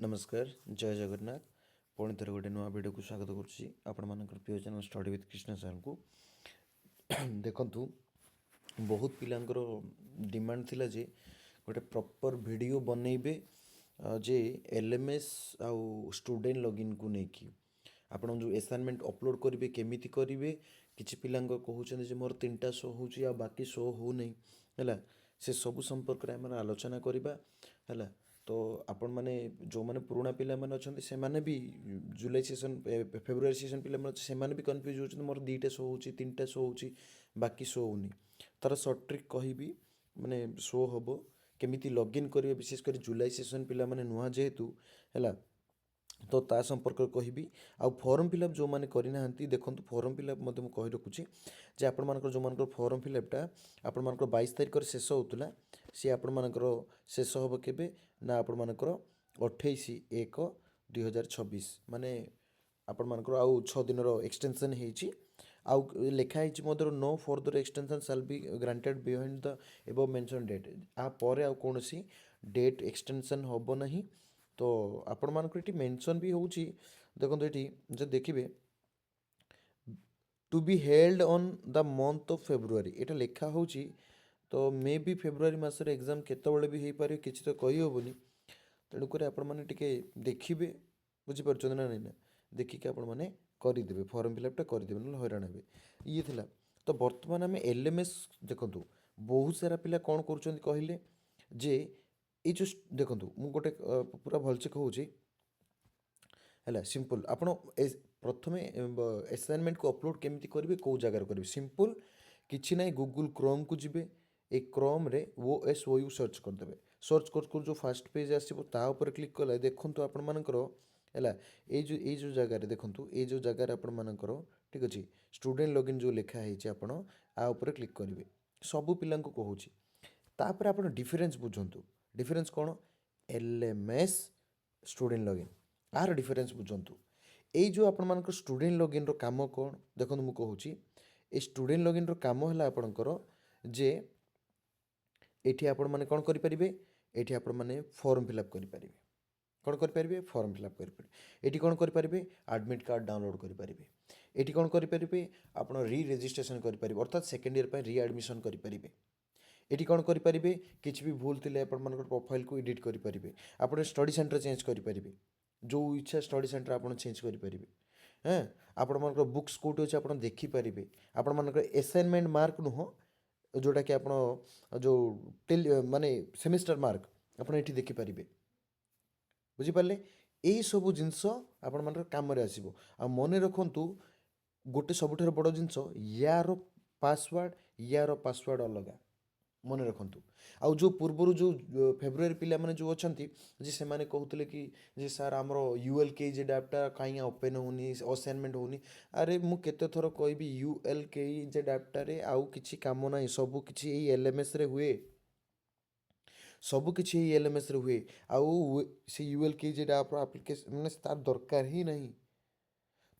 ନମସ୍କାର, ଜୟ ଜଗନ୍ନାଥ। ପୁଣି ଥରେ ଗୋଟେ ନୂଆ ଭିଡ଼ିଓକୁ ସ୍ୱାଗତ କରୁଛି ଆପଣମାନଙ୍କର ପ୍ରିୟ ଚ୍ୟାନେଲ୍ ଷ୍ଟଡ଼ି ୱିଥ୍ କୃଷ୍ଣ ସାର୍ଙ୍କୁ। ଦେଖନ୍ତୁ, ବହୁତ ପିଲାଙ୍କର ଡିମାଣ୍ଡ ଥିଲା ଯେ ଗୋଟେ ପ୍ରପର୍ ଭିଡ଼ିଓ ବନେଇବେ ଯେ ଏଲ୍ଏମ୍ଏସ୍ ଆଉ ଷ୍ଟୁଡ଼େଣ୍ଟ ଲଗଇନ୍କୁ ନେଇକି ଆପଣ ଯେଉଁ ଆସାଇନମେଣ୍ଟ ଅପଲୋଡ଼ କରିବେ, କେମିତି କରିବେ। କିଛି ପିଲାଙ୍କ କହୁଛନ୍ତି ଯେ ମୋର ତିନିଟା ଶୋ ହେଉଛି ଆଉ ବାକି ଶୋ ହେଉନାହିଁ। ହେଲା, ସେ ସବୁ ସମ୍ପର୍କରେ ଆମେ ଆଲୋଚନା କରିବା। ହେଲା, ତ ଆପଣମାନେ ଯେଉଁମାନେ ପୁରୁଣା ପିଲାମାନେ ଅଛନ୍ତି, ସେମାନେ ବି ଜୁଲାଇ ସେସନ୍, ଫେବୃଆରୀ ସେସନ୍ ପିଲାମାନେ ଅଛନ୍ତି, ସେମାନେ ବି କନଫ୍ୟୁଜ୍ ହେଉଛନ୍ତି, ମୋର ଦୁଇଟା ଶୋ ହେଉଛି, ତିନିଟା ଶୋ ହେଉଛି, ବାକି ଶୋ ହେଉନି। ତା'ର ସର୍ଟ ଟ୍ରିକ୍ କହିବି, ମାନେ ଶୋ ହେବ, କେମିତି ଲଗ୍ଇନ୍ କରିବେ। ବିଶେଷ କରି ଜୁଲାଇ ସେସନ୍ ପିଲାମାନେ ନୂଆ ଯେହେତୁ, ହେଲା, ତ ତା ସମ୍ପର୍କରେ କହିବି। ଆଉ ଫର୍ମ ଫିଲ୍ଅପ୍ ଯେଉଁମାନେ କରିନାହାନ୍ତି, ଦେଖନ୍ତୁ, ଫର୍ମ ଫିଲ୍ଅପ୍ ମଧ୍ୟ ମୁଁ କହି ରଖୁଛି ଯେ ଆପଣମାନଙ୍କର ଯେଉଁମାନଙ୍କର ଫର୍ମ ଫିଲ୍ଅପ୍ଟା ଆପଣମାନଙ୍କର 22 ତାରିଖରେ ଶେଷ ହେଉଥିଲା, ସିଏ ଆପଣମାନଙ୍କର ଶେଷ ହେବ କେବେ ନା ଆପଣମାନଙ୍କର 28/1/2026। ମାନେ ଆପଣମାନଙ୍କର ଆଉ 6 ଦିନର ଏକ୍ସଟେନସନ୍ ହେଇଛି। ଆଉ ଲେଖା ହେଇଛି ମଧ୍ୟ, "No further extension shall be granted behind the above mention date." ଆ ପରେ ଆଉ କୌଣସି ଡେଟ୍ ଏକ୍ସଟେନସନ୍ ହେବ ନାହିଁ। ତ ଆପଣମାନଙ୍କର ଏଠି ମେନସନ୍ ବି ହେଉଛି। ଦେଖନ୍ତୁ, ଏଠି ଯଦି ଦେଖିବେ, "to be held on the month of February" ଏଇଟା ଲେଖା ହେଉଛି। ତ ମେ ବି ଫେବୃଆରୀ ମାସରେ ଏକ୍ଜାମ୍ କେତେବେଳେ ବି ହେଇପାରିବ, କିଛି ତ କହିହେବନି। ତେଣୁକରି ଆପଣମାନେ ଟିକେ ଦେଖିବେ, ବୁଝିପାରୁଛନ୍ତି ନା ନାଇଁ? ନା ଦେଖିକି ଆପଣମାନେ କରିଦେବେ, ଫର୍ମ ଫିଲ୍ଅପ୍ଟା କରିଦେବେ, ନହେଲେ ହଇରାଣ ହେବେ। ଇଏ ଥିଲା। ତ ବର୍ତ୍ତମାନ ଆମେ ଏଲ୍ଏମ୍ଏସ୍। ଦେଖନ୍ତୁ, ବହୁତ ସାରା ପିଲା କ'ଣ କରୁଛନ୍ତି କହିଲେ ଯେ ଏଇ ଯେଉଁ ଦେଖନ୍ତୁ, ମୁଁ ଗୋଟେ ପୁରା ଭଲସେ କହୁଛି। ହେଲା, ସିମ୍ପଲ୍, ଆପଣ ପ୍ରଥମେ ଆସାଇନମେଣ୍ଟକୁ ଅପଲୋଡ଼ କେମିତି କରିବେ, କେଉଁ ଜାଗାରେ କରିବେ? ସିମ୍ପଲ୍, କିଛି ନାହିଁ। ଗୁଗୁଲ୍ କ୍ରୋମ୍କୁ ଯିବେ। ଏଇ କ୍ରୋମ୍ରେ ଓଏସ୍ଓୟୁ ସର୍ଚ୍ଚ କରିଦେବେ। ସର୍ଚ୍ଚ କରୁ କରୁ ଯେଉଁ ଫାର୍ଷ୍ଟ ପେଜ୍ ଆସିବ, ତା ଉପରେ କ୍ଲିକ୍ କଲେ ଦେଖନ୍ତୁ ଆପଣମାନଙ୍କର, ହେଲା, ଏଇ ଯେଉଁ ଜାଗାରେ ଦେଖନ୍ତୁ, ଏଇ ଯେଉଁ ଜାଗାରେ ଆପଣମାନଙ୍କର, ଠିକ୍ ଅଛି, ଷ୍ଟୁଡ଼େଣ୍ଟ ଲଗଇନ୍ ଯେଉଁ ଲେଖା ହେଇଛି, ଆପଣ ଆ ଉପରେ କ୍ଲିକ୍ କରିବେ। ସବୁ ପିଲାଙ୍କୁ କହୁଛି। ତାପରେ ଆପଣ ଡିଫରେନ୍ସ ବୁଝନ୍ତୁ। ଡିଫରେନ୍ସ କ'ଣ? ଏଲ୍ଏମ୍ଏସ୍, ଷ୍ଟୁଡ଼େଣ୍ଟ ଲଗଇନ୍, ଆର ଡିଫରେନ୍ସ ବୁଝନ୍ତୁ। ଏଇ ଯେଉଁ ଆପଣମାନଙ୍କର ଷ୍ଟୁଡ଼େଣ୍ଟ ଲଗଇନ୍ର କାମ କ'ଣ? ଦେଖନ୍ତୁ, ମୁଁ କହୁଛି। ଏଇ ଷ୍ଟୁଡ଼େଣ୍ଟ ଲଗଇନ୍ର କାମ ହେଲା ଆପଣଙ୍କର ଯେ ଏଇଠି ଆପଣମାନେ କ'ଣ କରିପାରିବେ? ଏଇଠି ଆପଣମାନେ ଫର୍ମ ଫିଲ୍ଅପ୍ କରିପାରିବେ। କ'ଣ କରିପାରିବେ? ଫର୍ମ ଫିଲ୍ଅପ୍ କରିପାରିବେ। ଏଇଠି କ'ଣ କରିପାରିବେ? ଆଡ଼ମିଟ୍ କାର୍ଡ଼ ଡାଉନଲୋଡ଼୍ କରିପାରିବେ। ଏଇଠି କ'ଣ କରିପାରିବେ? ଆପଣ ରି ରେଜିଷ୍ଟ୍ରେସନ୍ କରିପାରିବେ, ଅର୍ଥାତ୍ ସେକେଣ୍ଡ ଇୟର୍ ପାଇଁ ରି ଆଡ଼ମିସନ୍ କରିପାରିବେ। ଏଠି କ'ଣ କରିପାରିବେ? କିଛି ବି ଭୁଲ ଥିଲେ ଆପଣମାନଙ୍କର ପ୍ରୋଫାଇଲ୍କୁ ଏଡ଼ିଟ୍ କରିପାରିବେ। ଆପଣ ଷ୍ଟଡ଼ି ସେଣ୍ଟର ଚେଞ୍ଜ କରିପାରିବେ। ଯେଉଁ ଇଚ୍ଛା ଷ୍ଟଡ଼ି ସେଣ୍ଟର ଆପଣ ଚେଞ୍ଜ କରିପାରିବେ। ହଁ, ଆପଣମାନଙ୍କର ବୁକ୍ସ କେଉଁଠି ଅଛି, ଆପଣ ଦେଖିପାରିବେ। ଆପଣମାନଙ୍କର ଆସାଇନମେଣ୍ଟ ମାର୍କ ନୁହଁ, ଯେଉଁଟାକି ଆପଣ ଯେଉଁ ଟେଲି ମାନେ ସେମିଷ୍ଟର ମାର୍କ ଆପଣ ଏଠି ଦେଖିପାରିବେ। ବୁଝିପାରିଲେ? ଏଇସବୁ ଜିନିଷ ଆପଣମାନଙ୍କର କାମରେ ଆସିବ। ଆଉ ମନେ ରଖନ୍ତୁ, ଗୋଟେ ସବୁଠାରୁ ବଡ଼ ଜିନିଷ, ୟାର ପାସୱାର୍ଡ଼, ୟାର ପାସୱାର୍ଡ଼ ଅଲଗା, ମନେ ରଖନ୍ତୁ। ଆଉ ଯେଉଁ ପୂର୍ବରୁ ଯେଉଁ ଫେବୃଆରୀ ପିଲାମାନେ ଯେଉଁ ଅଛନ୍ତି ଯେ ସେମାନେ କହୁଥିଲେ କି ଯେ ସାର୍, ଆମର ୟୁଏଲ୍କେଜେଡ୍ ଆପ୍ଟା କାହିଁ ଓପେନ୍ ହେଉନି, ଆସାଇନମେଣ୍ଟ ହେଉନି। ଆରେ, ମୁଁ କେତେ ଥର କହିବି? ୟୁଏଲ୍କେଜେଡ୍ ଆପ୍ଟାରେ ଆଉ କିଛି କାମ ନାହିଁ। ସବୁ କିଛି ଏଇ ଏଲ୍ଏମ୍ଏସ୍ରେ ହୁଏ। ସବୁ କିଛି ଏଇ ଏଲ୍ଏମ୍ଏସ୍ରେ ହୁଏ। ଆଉ ସେ ୟୁଏଲ୍କେଜେଡ୍ ଆପ୍ର ଆପ୍ଲିକେସନ୍ ମାନେ ତାର ଦରକାର ହିଁ ନାହିଁ।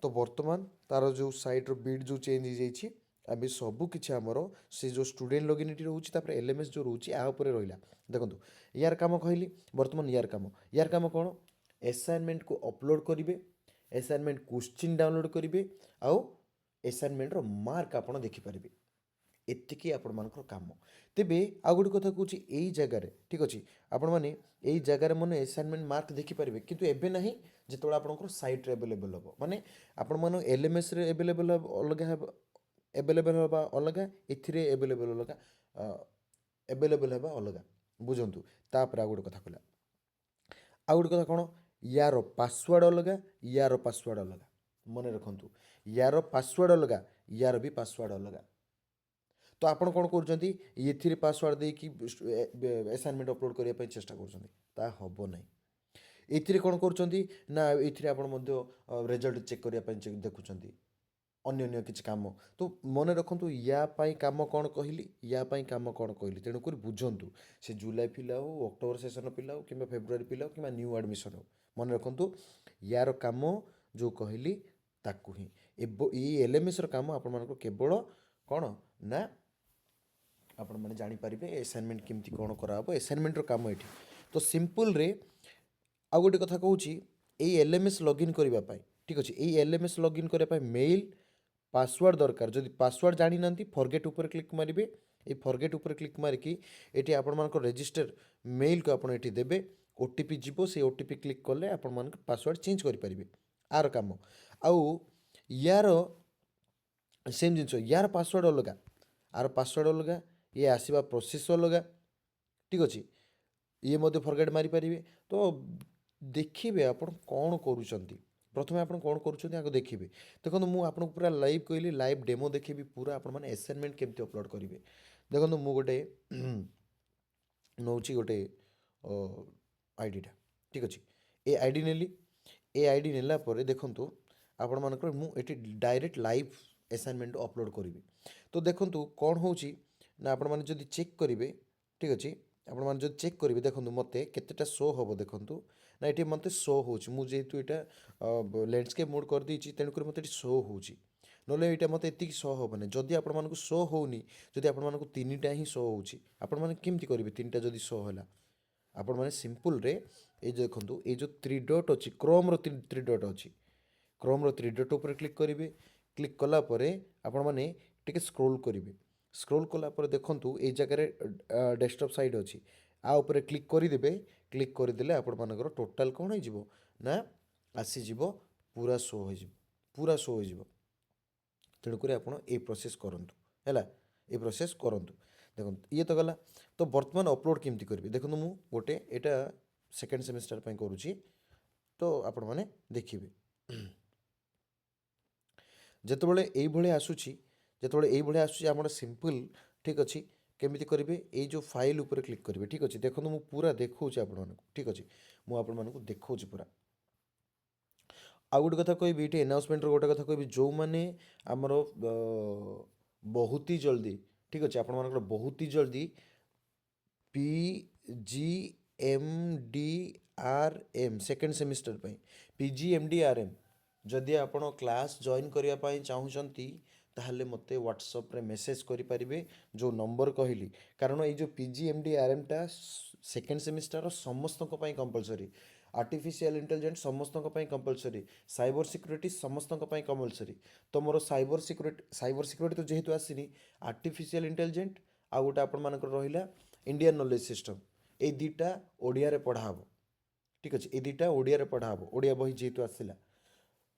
ତ ବର୍ତ୍ତମାନ ତାର ଯେଉଁ ସାଇଟ୍ର ବିଟ୍ ଯେଉଁ ଚେଞ୍ଜ ହେଇଯାଇଛି, ଆମେ ସବୁ କିଛି ଆମର ସେ ଯେଉଁ ଷ୍ଟୁଡ଼େଣ୍ଟ ଲଗଇନ୍ ଏଠି ରହୁଛି, ତାପରେ ଏଲ୍ଏମ୍ଏସ୍ ଯେଉଁ ରହୁଛି, ଆ ଉପରେ ରହିଲା। ଦେଖନ୍ତୁ, ୟାର କାମ କହିଲି। ବର୍ତ୍ତମାନ ୟାର କାମ କ'ଣ? ଆସାଇନମେଣ୍ଟକୁ ଅପଲୋଡ଼ କରିବେ, ଆସାଇନମେଣ୍ଟ କୋଶ୍ଚିନ୍ ଡାଉନଲୋଡ଼ କରିବେ ଆଉ ଆସାଇନମେଣ୍ଟର ମାର୍କ ଆପଣ ଦେଖିପାରିବେ। ଏତିକି ଆପଣମାନଙ୍କର କାମ। ତେବେ ଆଉ ଗୋଟେ କଥା କହୁଛି, ଏଇ ଜାଗାରେ, ଠିକ୍ ଅଛି, ଆପଣମାନେ ଏଇ ଜାଗାରେ ମାନେ ଆସାଇନମେଣ୍ଟ ମାର୍କ ଦେଖିପାରିବେ, କିନ୍ତୁ ଏବେ ନାହିଁ। ଯେତେବେଳେ ଆପଣଙ୍କର ସାଇଟ୍ରେ ଆଭେଲେବଲ୍ ହେବ, ମାନେ ଆପଣମାନ ଏଲ୍ଏମ୍ଏସ୍ରେ ଆଭେଲେବଲ୍ ହେବ ଅଲଗା ହେବ, ଆଭେଲେବଲ୍ ହେବା ଅଲଗା, ଏଥିରେ ଆଭେଲେବଲ୍ ଅଲଗା, ଆଭେଲେବଲ୍ ହେବା ଅଲଗା, ବୁଝନ୍ତୁ। ତାପରେ ଆଉ ଗୋଟେ କଥା କହିଲା, ଆଉ ଗୋଟେ କଥା କ'ଣ? ୟାର ପାସୱାର୍ଡ଼ ଅଲଗା, ୟାର ପାସୱାର୍ଡ଼ ଅଲଗା। ମନେ ରଖନ୍ତୁ, ୟାର ପାସୱାର୍ଡ଼ ଅଲଗା, ୟାର ବି ପାସୱାର୍ଡ଼ ଅଲଗା। ତ ଆପଣ କ'ଣ କରୁଛନ୍ତି? ଏଥିରେ ପାସୱାର୍ଡ଼ ଦେଇକି ଆସାଇନମେଣ୍ଟ ଅପଲୋଡ଼ କରିବା ପାଇଁ ଚେଷ୍ଟା କରୁଛନ୍ତି, ତା ହେବ ନାହିଁ। ଏଥିରେ କ'ଣ କରୁଛନ୍ତି ନା ଏଥିରେ ଆପଣ ମଧ୍ୟ ରେଜଲ୍ଟ ଚେକ୍ କରିବା ପାଇଁ ଦେଖୁଛନ୍ତି, ଅନ୍ୟ ଅନ୍ୟ କିଛି କାମ। ତ ମନେ ରଖନ୍ତୁ, ୟା ପାଇଁ କାମ କ'ଣ କହିଲି, ୟା ପାଇଁ କାମ କ'ଣ କହିଲି। ତେଣୁକରି ବୁଝନ୍ତୁ, ସେ ଜୁଲାଇ ପିଲା ହଉ, ଅକ୍ଟୋବର ସେସନ୍ ପିଲା ହଉ, କିମ୍ବା ଫେବୃଆରୀ ପିଲା ହଉ, କିମ୍ବା ନ୍ୟୁ ଆଡ଼ମିସନ୍ ହଉ, ମନେ ରଖନ୍ତୁ, ୟାର କାମ ଯେଉଁ କହିଲି ତାକୁ ହିଁ। ଏଇ ଏଲ୍ଏମ୍ଏସ୍ର କାମ ଆପଣମାନଙ୍କର କେବଳ କ'ଣ ନା ଆପଣମାନେ ଜାଣିପାରିବେ ଆସାଇନମେଣ୍ଟ କେମିତି କ'ଣ କରାହେବ। ଆସାଇନମେଣ୍ଟର କାମ ଏଠି ତ ସିମ୍ପଲ୍ରେ ଆଉ ଗୋଟେ କଥା କହୁଛି, ଏଇ ଏଲ୍ଏମ୍ଏସ୍ ଲଗ୍ଇନ୍ କରିବା ପାଇଁ, ଠିକ୍ ଅଛି, ଏଇ ଏଲ୍ଏମ୍ଏସ୍ ଲଗ୍ଇନ୍ କରିବା ପାଇଁ ମେଲ୍ ପାସୱାର୍ଡ଼ ଦରକାର। ଯଦି ପାସୱାର୍ଡ଼ ଜାଣିନାହାନ୍ତି, ଫରଗେଟ୍ ଉପରେ କ୍ଲିକ୍ ମାରିବେ। ଏଇ ଫରଗେଟ୍ ଉପରେ କ୍ଲିକ୍ ମାରିକି ଏଠି ଆପଣମାନଙ୍କ ରେଜିଷ୍ଟର ମେଲ୍କୁ ଆପଣ ଏଠି ଦେବେ, ଓଟିପି ଯିବ। ସେଇ ଓଟିପି କ୍ଲିକ୍ କଲେ ଆପଣମାନଙ୍କ ପାସୱାର୍ଡ଼ ଚେଞ୍ଜ କରିପାରିବେ। ଆର କାମ ଆଉ ୟାର ସେମ୍ ଜିନିଷ। ୟାର ପାସୱାର୍ଡ଼ ଅଲଗା, ଆର ପାସୱାର୍ଡ଼ ଅଲଗା, ଇଏ ଆସିବା ପ୍ରୋସେସ୍ ଅଲଗା, ଠିକ୍ ଅଛି। ଇଏ ମଧ୍ୟ ଫରଗେଟ୍ ମାରିପାରିବେ। ତ ଦେଖିବେ ଆପଣ କ'ଣ କରୁଛନ୍ତି। ପ୍ରଥମେ ଆପଣ କ'ଣ କରୁଛନ୍ତି ଆଗ ଦେଖିବେ। ଦେଖନ୍ତୁ, ମୁଁ ଆପଣଙ୍କୁ ପୁରା ଲାଇଭ୍ କହିଲି, ଲାଇଭ୍ ଡେମୋ ଦେଖେଇବି ପୁରା, ଆପଣମାନେ ଆସାଇନମେଣ୍ଟ କେମିତି ଅପଲୋଡ଼ କରିବେ। ଦେଖନ୍ତୁ, ମୁଁ ଗୋଟେ ନେଉଛି ଗୋଟେ ଆଇଡ଼ିଟା, ଠିକ୍ ଅଛି। ଏ ଆଇଡ଼ି ନେଲି। ଏ ଆଇଡ଼ି ନେଲା ପରେ ଦେଖନ୍ତୁ, ଆପଣମାନଙ୍କର ମୁଁ ଏଠି ଡାଇରେକ୍ଟ ଲାଇଭ୍ ଆସାଇନମେଣ୍ଟ ଅପଲୋଡ଼ କରିବି। ତ ଦେଖନ୍ତୁ କ'ଣ ହେଉଛି ନା, ଆପଣମାନେ ଯଦି ଚେକ୍ କରିବେ, ଠିକ୍ ଅଛି, ଆପଣମାନେ ଯଦି ଚେକ୍ କରିବେ, ଦେଖନ୍ତୁ ମୋତେ କେତେଟା ଶୋ ହେବ। ଦେଖନ୍ତୁ ନା, ଏଠି ମୋତେ ଶୋ ହେଉଛି। ମୁଁ ଯେହେତୁ ଏଇଟା ଲ୍ୟାଣ୍ଡସ୍କେପ୍ ମୋଡ଼୍ କରିଦେଇଛି, ତେଣୁକରି ମୋତେ ଏଠି ଶୋ ହେଉଛି। ନହେଲେ ଏଇଟା ମୋତେ ଏତିକି ଶୋ ହେବନି। ଯଦି ଆପଣମାନଙ୍କୁ ଶୋ ହେଉନି, ଯଦି ଆପଣମାନଙ୍କୁ ତିନିଟା ହିଁ ଶୋ ହେଉଛି, ଆପଣମାନେ କେମିତି କରିବେ? ତିନିଟା ଯଦି ଶୋ ହେଲା, ଆପଣମାନେ ସିମ୍ପଲ୍ରେ ଏଇ ଯେଉଁ ଦେଖନ୍ତୁ, ଏଇ ଯେଉଁ ଥ୍ରୀ ଡଟ୍ ଅଛି, କ୍ରୋମ୍ର ଥ୍ରୀ ଡଟ୍ ଅଛି, କ୍ରୋମ୍ର ଥ୍ରୀ ଡଟ୍ ଉପରେ କ୍ଲିକ୍ କରିବେ। କ୍ଲିକ୍ କଲା ପରେ ଆପଣମାନେ ଟିକେ ସ୍କ୍ରୋଲ୍ କରିବେ। ସ୍କ୍ରୋଲ୍ କଲା ପରେ ଦେଖନ୍ତୁ, ଏଇ ଜାଗାରେ ଡେସ୍କଟପ୍ ସାଇଟ୍ ଅଛି, ଆ ଉପରେ କ୍ଲିକ୍ କରିଦେବେ। କ୍ଲିକ୍ କରିଦେଲେ ଆପଣମାନଙ୍କର ଟୋଟାଲ୍ କ'ଣ ହେଇଯିବ ନା, ଆସିଯିବ, ପୁରା ଶୋ ହୋଇଯିବ, ପୁରା ଶୋ ହୋଇଯିବ। ତେଣୁକରି ଆପଣ ଏଇ ପ୍ରୋସେସ୍ କରନ୍ତୁ, ହେଲା, ଏ ପ୍ରୋସେସ୍ କରନ୍ତୁ। ଦେଖନ୍ତୁ, ଇଏ ତ ଗଲା। ତ ବର୍ତ୍ତମାନ ଅପଲୋଡ଼ କେମିତି କରିବେ? ଦେଖନ୍ତୁ, ମୁଁ ଗୋଟେ ଏଇଟା ସେକେଣ୍ଡ ସେମିଷ୍ଟାର ପାଇଁ କରୁଛି। ତ ଆପଣମାନେ ଦେଖିବେ, ଯେତେବେଳେ ଏଇଭଳିଆ ଆସୁଛି, ଯେତେବେଳେ ଏଇଭଳିଆ ଆସୁଛି ଆମର ସିମ୍ପଲ୍, ଠିକ୍ ଅଛି, କେମିତି କରିବେ? ଏଇ ଯେଉଁ ଫାଇଲ୍ ଉପରେ କ୍ଲିକ୍ କରିବେ, ଠିକ୍ ଅଛି। ଦେଖନ୍ତୁ, ମୁଁ ପୁରା ଦେଖାଉଛି ଆପଣମାନଙ୍କୁ, ଠିକ୍ ଅଛି, ମୁଁ ଆପଣମାନଙ୍କୁ ଦେଖାଉଛି ପୁରା। ଆଉ ଗୋଟେ କଥା କହିବି ଏଇଠି, ଆନାଉନ୍ସମେଣ୍ଟର ଗୋଟେ କଥା କହିବି। ଯେଉଁମାନେ ଆମର ବହୁତ ହି ଜଲ୍ଦି, ଠିକ୍ ଅଛି, ଆପଣମାନଙ୍କର ବହୁତ ହି ଜଲ୍ଦି PGMDRM second semester ପାଇଁ, ପିଜିଏମ୍ଡିଆର୍ଏମ୍ ଯଦି ଆପଣ କ୍ଲାସ୍ ଜଏନ୍ କରିବା ପାଇଁ ଚାହୁଁଛନ୍ତି, ତାହେଲେ ମୋତେ ହ୍ୱାଟ୍ସଆପ୍ରେ ମେସେଜ୍ କରିପାରିବେ ଯେଉଁ ନମ୍ବର କହିଲି। କାରଣ ଏଇ ଯେଉଁ ପିଜିଏମ୍ଡିଆର୍ଏମ୍ଟା ସେକେଣ୍ଡ ସେମିଷ୍ଟାରର ସମସ୍ତଙ୍କ ପାଇଁ କମ୍ପଲସରି, ଆର୍ଟିଫିସିଆଲ୍ ଇଣ୍ଟେଲିଜେନ୍ସ ସମସ୍ତଙ୍କ ପାଇଁ କମ୍ପଲସରି, ସାଇବର ସିକ୍ୟୁରିଟି ସମସ୍ତଙ୍କ ପାଇଁ କମ୍ପଲସରି। ତ ମୋର ସାଇବର ସିକ୍ୟୁରିଟି ତ ଯେହେତୁ ଆସିନି, ଆର୍ଟିଫିସିଆଲ୍ ଇଣ୍ଟେଲିଜେଣ୍ଟ ଆଉ ଗୋଟେ ଆପଣମାନଙ୍କର ରହିଲା ଇଣ୍ଡିଆନ୍ ନଲେଜ୍ ସିଷ୍ଟମ୍, ଏଇ ଦୁଇଟା ଓଡ଼ିଆରେ ପଢ଼ା ହେବ, ଠିକ୍ ଅଛି। ଏଇ ଦୁଇଟା ଓଡ଼ିଆରେ ପଢ଼ା ହେବ, ଓଡ଼ିଆ ବହି ଯେହେତୁ ଆସିଲା।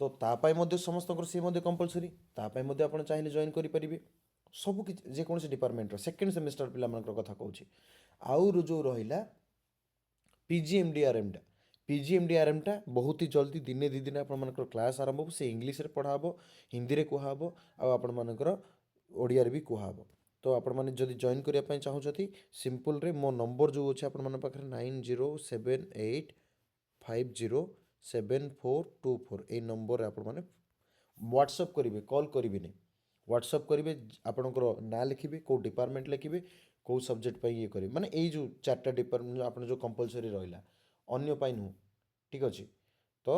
ତ ତା ପାଇଁ ମଧ୍ୟ ସମସ୍ତଙ୍କର ସିଏ ମଧ୍ୟ କମ୍ପଲସରି। ତା ପାଇଁ ମଧ୍ୟ ଆପଣ ଚାହିଁଲେ ଜଏନ୍ କରିପାରିବେ। ସବୁ କିଛି ଯେକୌଣସି ଡିପାର୍ଟମେଣ୍ଟର ସେକେଣ୍ଡ ସେମିଷ୍ଟର ପିଲାମାନଙ୍କର କଥା କହୁଛି। ଆଉ ଯେଉଁ ରହିଲା ପିଜିଏମ୍ଡିଆର୍ଏମ୍ଟା, ପିଜିଏମ୍ଡିଆର୍ଏମ୍ଟା ବହୁତ ହି ଜଲ୍ଦି, ଦିନେ ଦୁଇ ଦିନ ଆପଣମାନଙ୍କର କ୍ଲାସ୍ ଆରମ୍ଭ ହେବ। ସେ ଇଂଲିଶରେ ପଢ଼ା ହେବ, ହିନ୍ଦୀରେ କୁହାହେବ ଆଉ ଆପଣମାନଙ୍କର ଓଡ଼ିଆରେ ବି କୁହାହେବ। ତ ଆପଣମାନେ ଯଦି ଜଏନ୍ କରିବା ପାଇଁ ଚାହୁଁଛନ୍ତି, ସିମ୍ପଲ୍ରେ ମୋ ନମ୍ବର ଯେଉଁ ଅଛି ଆପଣମାନଙ୍କ ପାଖରେ, 9078507424, ଏଇ ନମ୍ବରରେ ଆପଣମାନେ ହ୍ୱାଟ୍ସଅପ୍ କରିବେ, କଲ୍ କରିବେନି। ହ୍ୱାଟ୍ସଅପ୍ କରିବେ, ଆପଣଙ୍କର ନାଁ ଲେଖିବେ, କେଉଁ ଡିପାର୍ଟମେଣ୍ଟ ଲେଖିବେ, କେଉଁ ସବଜେକ୍ଟ ପାଇଁ ଇଏ କରିବେ। ମାନେ ଏଇ ଯେଉଁ ଚାରିଟା ଡିପାର୍ଟମେଣ୍ଟ ଆପଣ ଯେଉଁ କମ୍ପଲସରି ରହିଲା, ଅନ୍ୟ ପାଇଁ ନୁହଁ, ଠିକ୍ ଅଛି। ତ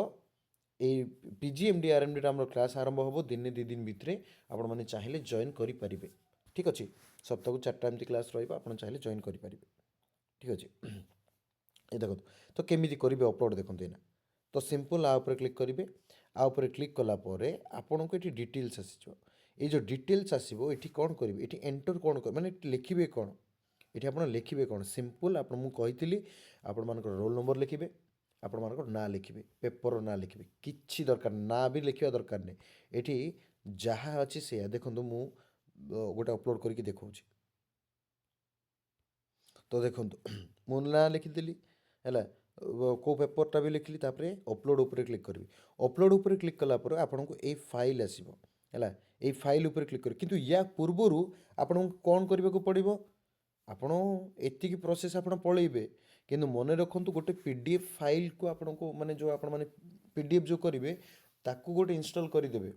ଏଇ ପିଜିଏମ୍ଡିଆର୍ଏମ୍ଡିର ଆମର କ୍ଲାସ୍ ଆରମ୍ଭ ହେବ ଦିନେ ଦୁଇ ଦିନ ଭିତରେ। ଆପଣମାନେ ଚାହିଁଲେ ଜଏନ୍ କରିପାରିବେ, ଠିକ୍ ଅଛି। ସପ୍ତାହକୁ ଚାରିଟା ଏମିତି କ୍ଲାସ୍ ରହିବ, ଆପଣ ଚାହିଁଲେ ଜଏନ୍ କରିପାରିବେ, ଠିକ୍ ଅଛି। ଏ ଦେଖନ୍ତୁ ତ କେମିତି କରିବେ ଅପଲୋଡ଼। ଦେଖନ୍ତୁ ଏଇନା ତ ସିମ୍ପଲ୍ ଆ ଉପରେ କ୍ଲିକ୍ କରିବେ। ଆ ଉପରେ କ୍ଲିକ୍ କଲା ପରେ ଆପଣଙ୍କୁ ଏଠି ଡିଟେଲ୍ସ ଆସିଯିବ। ଏଇ ଯେଉଁ ଡିଟେଲ୍ସ ଆସିବ, ଏଠି କ'ଣ କରିବେ? ଏଠି ଏଣ୍ଟର କ'ଣ କରିବେ? ମାନେ ଏଠି ଲେଖିବେ କ'ଣ? ଏଠି ଆପଣ ଲେଖିବେ କ'ଣ? ସିମ୍ପଲ୍ ଆପଣ, ମୁଁ କହିଥିଲି, ଆପଣମାନଙ୍କର ରୋଲ୍ ନମ୍ବର ଲେଖିବେ, ଆପଣମାନଙ୍କର ନାଁ ଲେଖିବେ, ପେପରର ନାଁ ଲେଖିବେ। କିଛି ଦରକାର, ନାଁ ବି ଲେଖିବା ଦରକାର ନାହିଁ। ଏଠି ଯାହା ଅଛି ସେଇଆ। ଦେଖନ୍ତୁ, ମୁଁ ଗୋଟେ ଅପଲୋଡ଼ କରିକି ଦେଖାଉଛି। ତ ଦେଖନ୍ତୁ, ମୁଁ ନାଁ ଲେଖିଦେଲି, ହେଲା, କେଉଁ ପେପରଟା ବି ଲେଖିଲି। ତାପରେ ଅପଲୋଡ଼ ଉପରେ କ୍ଲିକ୍ କରିବି। ଅପଲୋଡ଼ ଉପରେ କ୍ଲିକ୍ କଲା ପରେ ଆପଣଙ୍କୁ ଏଇ ଫାଇଲ୍ ଆସିବ, ହେଲା। ଏଇ ଫାଇଲ୍ ଉପରେ କ୍ଲିକ୍ କରିବି। କିନ୍ତୁ ୟା ପୂର୍ବରୁ ଆପଣଙ୍କୁ କ'ଣ କରିବାକୁ ପଡ଼ିବ? ଆପଣ ଏତିକି ପ୍ରୋସେସ୍ ଆପଣ ପଳେଇବେ, କିନ୍ତୁ ମନେ ରଖନ୍ତୁ, ଗୋଟେ ପିଡିଏଫ୍ ଫାଇଲ୍କୁ ଆପଣଙ୍କୁ, ମାନେ ଯେଉଁ ଆପଣମାନେ ପିଡିଏଫ୍ ଯେଉଁ କରିବେ, ତାକୁ ଗୋଟେ ଇନଷ୍ଟଲ୍ କରିଦେବେ।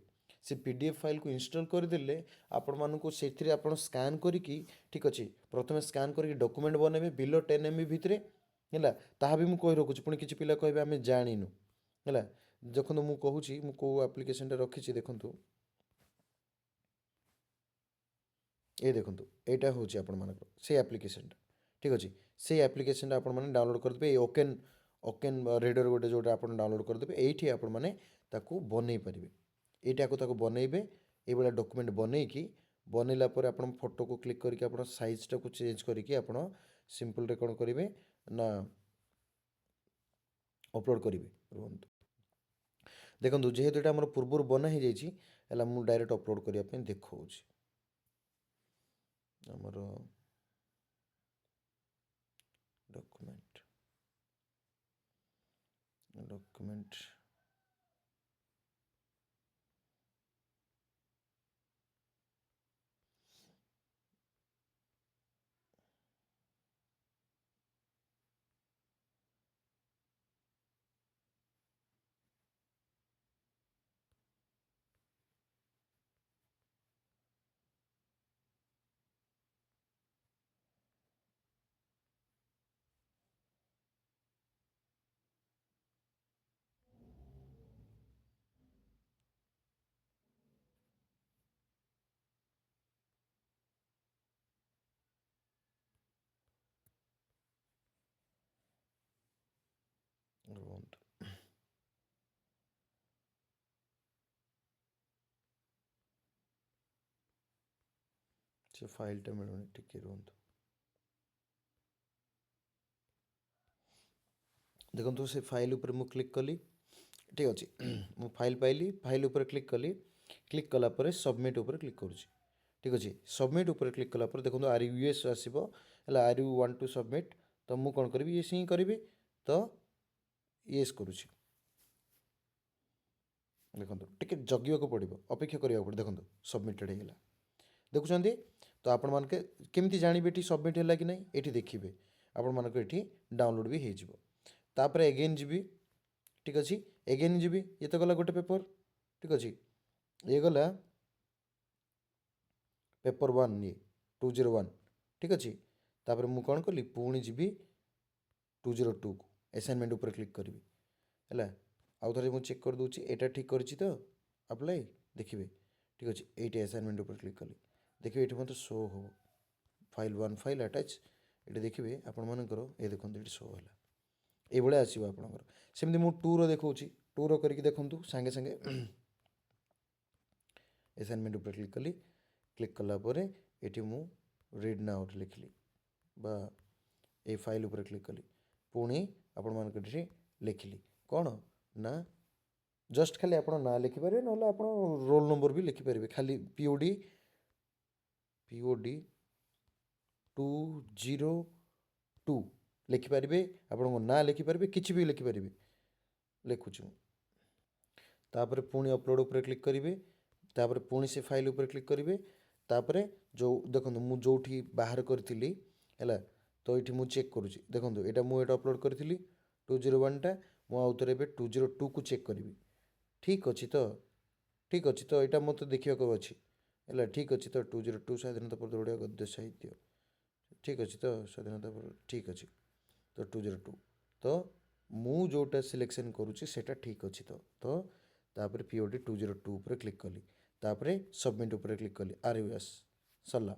ସେ ପିଡିଏଫ୍ ଫାଇଲ୍କୁ ଇନଷ୍ଟଲ୍ କରିଦେଲେ ଆପଣମାନଙ୍କୁ ସେଥିରେ ଆପଣ ସ୍କାନ୍ କରିକି, ଠିକ୍ ଅଛି, ପ୍ରଥମେ ସ୍କାନ୍ କରିକି ଡକୁମେଣ୍ଟ ବନେଇବେ ବିଲୋ 10 ଏମ୍ବି ଭିତରେ, ହେଲା। ତାହା ବି ମୁଁ କହି ରଖୁଛି, ପୁଣି କିଛି ପିଲା କହିବେ ଆମେ ଜାଣିନୁ, ହେଲା। ଦେଖନ୍ତୁ, ମୁଁ କହୁଛି, ମୁଁ କେଉଁ ଆପ୍ଲିକେସନଟା ରଖିଛି। ଦେଖନ୍ତୁ, ଏ ଦେଖନ୍ତୁ, ଏଇଟା ହେଉଛି ଆପଣମାନଙ୍କର ସେଇ ଆପ୍ଲିକେସନଟା, ଠିକ୍ ଅଛି। ସେଇ ଆପ୍ଲିକେସନଟା ଆପଣମାନେ ଡାଉନଲୋଡ଼୍ କରିଦେବେ, ଏଇ ଓକେନ୍ ଓକେନ୍ ରିଡ଼ର ଗୋଟେ ଯେଉଁଟା ଆପଣ ଡାଉନଲୋଡ଼୍ କରିଦେବେ। ଏଇଠି ଆପଣମାନେ ତାକୁ ବନେଇ ପାରିବେ। ଏଇଟାକୁ ତାକୁ ବନେଇବେ, ଏଇଭଳିଆ ଡକୁମେଣ୍ଟ ବନେଇକି, ବନେଇଲା ପରେ ଆପଣ ଫଟୋକୁ କ୍ଲିକ୍ କରିକି ଆପଣ ସାଇଜ୍ଟାକୁ ଚେଞ୍ଜ କରିକି ଆପଣ ସିମ୍ପଲ୍ରେ କ'ଣ କରିବେ ନା ଅପଲୋଡ଼ କରିବେ। ରୁହନ୍ତୁ, ଦେଖନ୍ତୁ, ଯେହେତୁ ଏଇଟା ଆମର ପୂର୍ବରୁ ବନା ହେଇଯାଇଛି ହେଲା, ମୁଁ ଡାଇରେକ୍ଟ ଅପଲୋଡ଼ କରିବା ପାଇଁ ଦେଖାଉଛି। ଆମର ଡକୁମେଣ୍ଟ ରୁହନ୍ତୁ, ସେ ଫାଇଲ୍ଟା ମିଳୁନି, ଟିକେ ରୁହନ୍ତୁ। ଦେଖନ୍ତୁ, ସେ ଫାଇଲ୍ ଉପରେ ମୁଁ କ୍ଲିକ୍ କଲି, ଠିକ୍ ଅଛି। ମୁଁ ଫାଇଲ୍ ପାଇଲି, ଫାଇଲ୍ ଉପରେ କ୍ଲିକ୍ କଲି। କ୍ଲିକ୍ କଲା ପରେ ସବମିଟ୍ ଉପରେ କ୍ଲିକ୍ କରୁଛି, ଠିକ୍ ଅଛି। ସବମିଟ୍ ଉପରେ କ୍ଲିକ୍ କଲା ପରେ ଦେଖନ୍ତୁ, are U S ଆସିବ ହେଲା, "Are you want to submit?" ତ ମୁଁ କ'ଣ କରିବି? ୟେସ୍ ହିଁ କରିବି। ତ ୟେସ୍ କରୁଛି। ଦେଖନ୍ତୁ, ଟିକେ ଜଗିବାକୁ ପଡ଼ିବ, ଅପେକ୍ଷା କରିବାକୁ ପଡ଼ିବ। ଦେଖନ୍ତୁ, ସବମିଟେଡ଼ ହେଇଗଲା, ଦେଖୁଛନ୍ତି ତ? ଆପଣମାନେ କେମିତି ଜାଣିବେ ଏଠି ସବମିଟ୍ ହେଲା କି ନାହିଁ? ଏଠି ଦେଖିବେ, ଆପଣମାନଙ୍କ ଏଠି ଡାଉନଲୋଡ଼୍ ବି ହେଇଯିବ। ତାପରେ ଏଗେନ୍ ଯିବି, ଠିକ୍ ଅଛି, ଏଗେନ୍ ଯିବି। ଇଏ ତ ଗଲା ଗୋଟେ ପେପର୍, ଠିକ୍ ଅଛି। ଇଏ ଗଲା ପେପର୍ ୱାନ୍, ଇଏ 201, ଠିକ୍ ଅଛି। ତାପରେ ମୁଁ କ'ଣ କଲି? ପୁଣି ଯିବି 202କୁ, ଆସାଇନମେଣ୍ଟ ଉପରେ କ୍ଲିକ୍ କରିବି ହେଲା। ଆଉ ଥରେ ମୁଁ ଚେକ୍ କରିଦେଉଛି, ଏଇଟା ଠିକ୍ କରିଛି ତ ଆପ୍ଲାଏ, ଦେଖିବେ, ଠିକ୍ ଅଛି। ଏଇଠି ଆସାଇନମେଣ୍ଟ ଉପରେ କ୍ଲିକ୍ କଲି, ଦେଖିବେ, ଏଇଠି ମୋତେ ଶୋ ହେବ ଫାଇଲ୍ ୱାନ୍, ଫାଇଲ୍ ଆଟାଚ୍। ଏଠି ଦେଖିବେ ଆପଣମାନଙ୍କର, ଏ ଦେଖନ୍ତୁ, ଏଠି ଶୋ ହେଲା। ଏଇଭଳିଆ ଆସିବ ଆପଣଙ୍କର। ସେମିତି ମୁଁ ଟୁର ଦେଖାଉଛି। ଟୁର କରିକି ଦେଖନ୍ତୁ, ସାଙ୍ଗେ ସାଙ୍ଗେ ଆସାଇନମେଣ୍ଟ ଉପରେ କ୍ଲିକ୍ କଲି। କ୍ଲିକ୍ କଲା ପରେ ଏଠି ମୁଁ ରିଡ୍ ନାଉରେ ଲେଖିଲି ବା ଏଇ ଫାଇଲ୍ ଉପରେ କ୍ଲିକ୍ କଲି। ପୁଣି ଆପଣମାନଙ୍କ ଏଠି ଲେଖିଲି କ'ଣ ନା ଜଷ୍ଟ ଖାଲି ଆପଣ ନାଁ ଲେଖିପାରିବେ, ନହେଲେ ଆପଣ ରୋଲ୍ ନମ୍ବର ବି ଲେଖିପାରିବେ। ଖାଲି POD 202 ଲେଖିପାରିବେ, ଆପଣଙ୍କ ନାଁ ଲେଖିପାରିବେ, କିଛି ବି ଲେଖିପାରିବେ। ଲେଖୁଛି ମୁଁ। ତାପରେ ପୁଣି ଅପଲୋଡ଼ ଉପରେ କ୍ଲିକ୍ କରିବେ। ତାପରେ ପୁଣି ସେ ଫାଇଲ୍ ଉପରେ କ୍ଲିକ୍ କରିବେ। ତାପରେ ଯେଉଁ ଦେଖନ୍ତୁ, ମୁଁ ଯେଉଁଠି ବାହାର କରିଥିଲି ହେଲା, ତ ଏଇଠି ମୁଁ ଚେକ୍ କରୁଛି। ଦେଖନ୍ତୁ, ଏଇଟା ମୁଁ ଏଇଟା ଅପଲୋଡ଼ କରିଥିଲି 201ଟା। ମୁଁ ଆଉ ଥରେ ଏବେ 202କୁ ଚେକ୍ କରିବି, ଠିକ୍ ଅଛି ତ? ଠିକ୍ ଅଛି ତ? ଏଇଟା ମୋତେ ଦେଖିବାକୁ ଅଛି ହେଲା। ଠିକ୍ ଅଛି ତ? 202, ସ୍ୱାଧୀନତା ପରେ ଓଡ଼ିଆ ଗଦ୍ୟ ସାହିତ୍ୟ, ଠିକ୍ ଅଛି ତ? ସ୍ୱାଧୀନତା ପରେ, ଠିକ୍ ଅଛି ତ? 202 ତ ମୁଁ ଯେଉଁଟା ସିଲେକ୍ସନ୍ କରୁଛି, ସେଇଟା ଠିକ୍ ଅଛି ତ? ତ ତାପରେ POD 202 ଉପରେ କ୍ଲିକ୍ କଲି। ତାପରେ ସବମିଟ୍ ଉପରେ କ୍ଲିକ୍ କଲି। ଆର୍ ୟୁ ଏସ୍ ସରିଲା।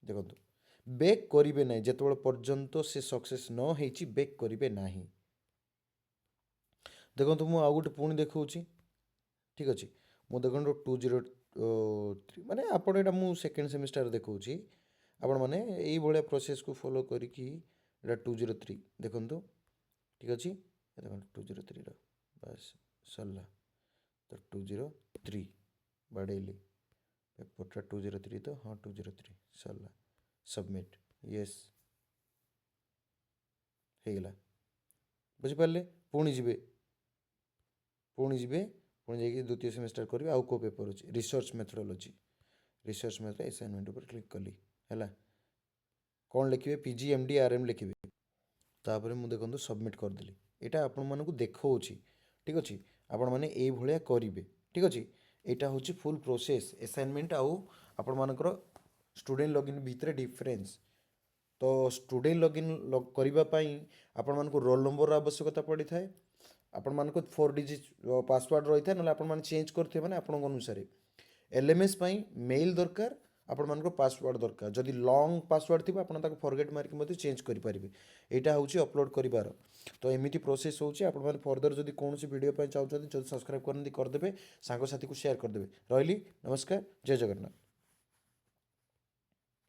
ଦେଖନ୍ତୁ, ବେକ୍ କରିବେ ନାହିଁ। ଯେତେବେଳେ ପର୍ଯ୍ୟନ୍ତ ସେ ସକ୍ସେସ୍ ନ ହେଇଛି, ବେକ୍ କରିବେ ନାହିଁ। ଦେଖନ୍ତୁ, ମୁଁ ଆଉ ଗୋଟେ ପୁଣି ଦେଖାଉଛି, ଠିକ୍ ଅଛି। ମୁଁ ଦେଖନ୍ତୁ 203, ମାନେ ଆପଣ ଏଇଟା ମୁଁ ସେକେଣ୍ଡ ସେମିଷ୍ଟାର ଦେଖାଉଛି। ଆପଣମାନେ ଏଇଭଳିଆ ପ୍ରୋସେସ୍କୁ ଫଲୋ କରିକି ଏଇଟା 203 ଦେଖନ୍ତୁ, ଠିକ୍ ଅଛି। ଦେଖନ୍ତୁ, 203ର ବାସ୍ ସରିଲା। ତ 203 ବାଡ଼େଇଲି ପେପରଟା, 203 ତ? ହଁ, 203 ସରିଲା। ସବମିଟ୍, ୟେସ୍, ହେଇଗଲା। ବୁଝିପାରିଲେ? ପୁଣି ଯିବେ, ପୁଣି ଯିବେ, ପୁଣି ଯାଇକି ଦ୍ୱିତୀୟ ସେମିଷ୍ଟାର କରିବେ। ଆଉ କେଉଁ ପେପର୍ ଅଛି? Research methodology. Research method assignment ଉପରେ କ୍ଲିକ୍ କଲି ହେଲା। କ'ଣ ଲେଖିବେ? PG MD RM ଲେଖିବେ। ତାପରେ ମୁଁ ଦେଖନ୍ତୁ ସବମିଟ୍ କରିଦେଲି। ଏଇଟା ଆପଣମାନଙ୍କୁ ଦେଖାଉଛି, ଠିକ୍ ଅଛି। ଆପଣମାନେ ଏଇଭଳିଆ କରିବେ, ଠିକ୍ ଅଛି। ଏଇଟା ହେଉଛି ଫୁଲ୍ ପ୍ରୋସେସ୍, ଆସାଇନମେଣ୍ଟ ଆଉ ଆପଣମାନଙ୍କର ଷ୍ଟୁଡେଣ୍ଟ ଲଗ୍ଇନ୍ ଭିତରେ ଡିଫରେନ୍ସ। ତ ଷ୍ଟୁଡେଣ୍ଟ ଲଗ୍ଇନ୍ କରିବା ପାଇଁ ଆପଣମାନଙ୍କୁ ରୋଲ୍ ନମ୍ବରର ଆବଶ୍ୟକତା ପଡ଼ିଥାଏ, ଆପଣମାନଙ୍କୁ ଫୋର୍ ଡିଜିଟ୍ ପାସୱାର୍ଡ଼ ରହିଥାଏ, ନହେଲେ ଆପଣମାନେ ଚେଞ୍ଜ କରିଥିବେ, ମାନେ ଆପଣଙ୍କ ଅନୁସାରେ। ଏଲ୍ଏମ୍ଏସ୍ ପାଇଁ ମେଲ୍ ଦରକାର, ଆପଣମାନଙ୍କର ପାସୱାର୍ଡ଼ ଦରକାର। ଯଦି ଲଙ୍ଗ୍ ପାସୱାର୍ଡ଼ ଥିବ, ଆପଣ ତାକୁ ଫରଗେଟ୍ ମାରିକି ମଧ୍ୟ ଚେଞ୍ଜ କରିପାରିବେ। ଏଇଟା ହେଉଛି ଅପଲୋଡ଼ କରିବାର। ତ ଏମିତି ପ୍ରୋସେସ୍ ହେଉଛି। ଆପଣମାନେ ଫର୍ଦର ଯଦି କୌଣସି ଭିଡ଼ିଓ ପାଇଁ ଚାହୁଁଛନ୍ତି, ଯଦି ସବସ୍କ୍ରାଇବ୍ କରନ୍ତି କରିଦେବେ, ସାଙ୍ଗସାଥିକୁ ସେୟାର କରିଦେବେ। ରହିଲି, ନମସ୍କାର, ଜୟ ଜଗନ୍ନାଥ।